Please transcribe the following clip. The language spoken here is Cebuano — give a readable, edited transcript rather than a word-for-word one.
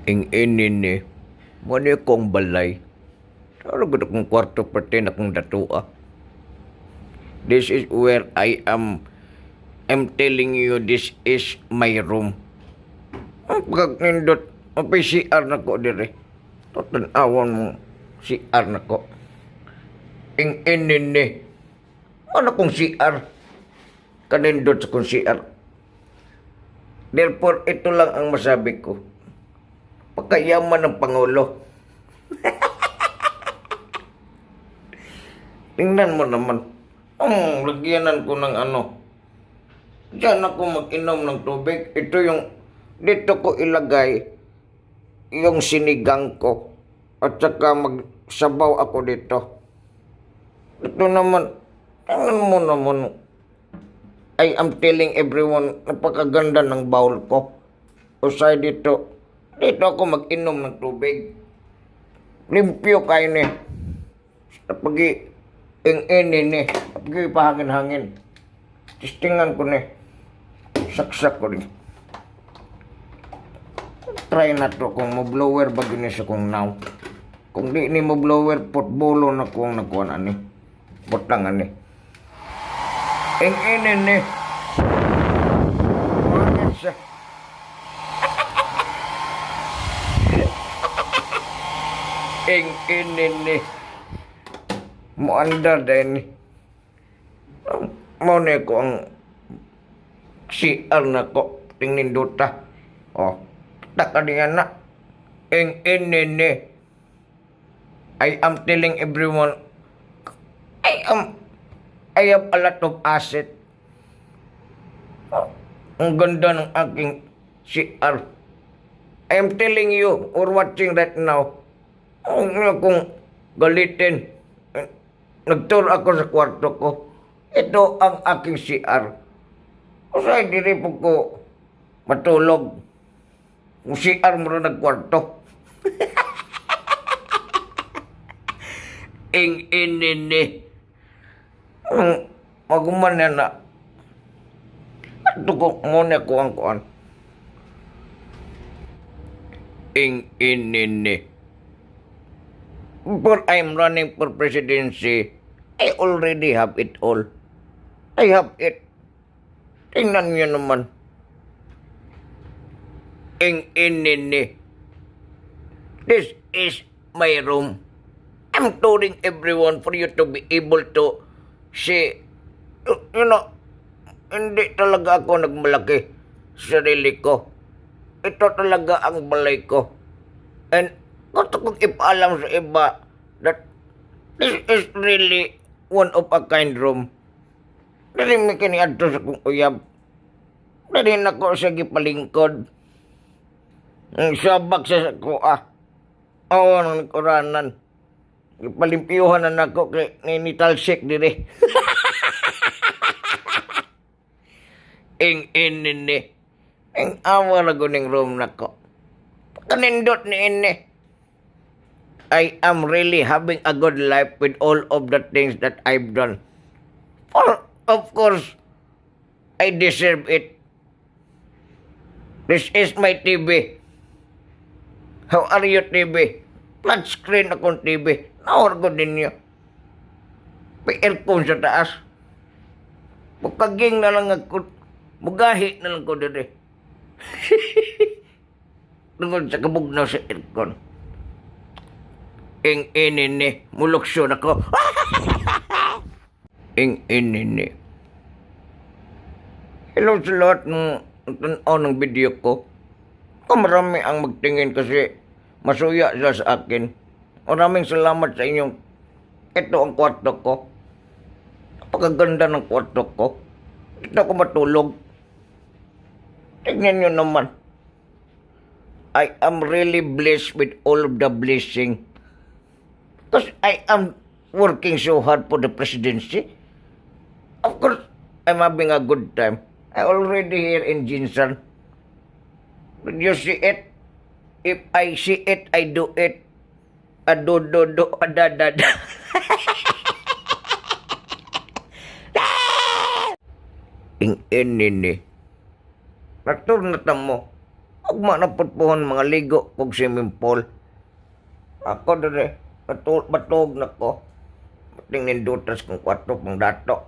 Ing ini ni, mo ni akong balay. Tara gud akong kwarto parte na akong datua. This is where I am. I'm telling you, this is my room. Ang pagkanindot, ang CR na ko dire. Tan-awon mo, CR na ko. Ing ini ni, ano kong CR? Kanindot sa kong CR. Therefore, ito lang ang masabi ko. Pagkayaman ng Pangulo. Tingnan mo naman. Ang lagyanan ko ng ano. Diyan ako mag-inom ng tubig. Ito yung, dito ko ilagay yung sinigang ko. At saka magsabaw ako dito. Ito naman, tingnan mo naman. I am telling everyone, napakaganda ng bowl ko. Usay dito, dito ako mag-inom ng tubig. Limpyo kayo ni. Pag ing ini ni, pag pahangin-hangin. Testingan ko ni. Saksak ko ni. Try na to kung mo blower ba gini sa kong now. Kung di ni mo blower, potbolo na kong nakuha ani. Butang ani. Ing ini ni. Bakit siya? Ing ini ni. Muandar din ni. Mo ni ko ang CR na ko. Tingnin duta. Oh. Taka niya na. Ing ini ni. I am telling everyone, I have a lot of asset. Oh, ang ganda ng aking CR. I am telling you, or watching right now, huwag niyo akong galitin. Nag-tour ako sa kwarto ko. Ito ang aking CR. Kasi diri po ko matulog. Kung CR mo rin nagkwarto. Ing inini. Maguman na na. Ato ko, muna ko ang kuan. Ing inini. Before I'm running for presidency, I already have it all. I have it. Tingnan niyo naman. Ing inini. This is my room. I'm touring everyone for you to be able to see. Hindi talaga ako nagmalaki sa sarili ko. Ito talaga ang balay ko. And gusto kong ipaalam sa iba that this is really one of a kind room. Dili mi kini adto sa kong uyab. Dili na ko siya gipalingkod. Ang sabak siya sa kuha. Oo, nang kuranan. Gipalimpyuhan na nako kay ninitalsik dire. Ing inini. Ing awa na guning room nako. Kanindot ni ini. I am really having a good life with all of the things that I've done. For, of course, I deserve it. This is my TV. How are you, TV? Flat screen akong TV. Nawar ko ninyo. May aircon sa taas. Mukaging na lang ako. Mugahi na lang ko dire. Tungod sa kabugnaw sa aircon. Ing inini. Muluksyon ako. Ing inini. Hello sa lahat ng tanaw ng video ko. Kung marami ang magtingin kasi masuya sila sa akin. Maraming salamat sa inyong. Ito ang kwarto ko. Napakaganda ng kwarto ko. Dito ako matulog. Tignan nyo naman. I am really blessed with all of the blessing. Because I am working so hard for the presidency. Of course, I'm having a good time. I already here in Jinsan. Did you see it? If I see it, I do it. Ado, do, do, ada, da, da. Ing inini. Natur na mo. Ugma na pud pohon mga ligo kog swimming pool. Ako dire, batog na ko. Ting nindutas kong kwarto pang dato.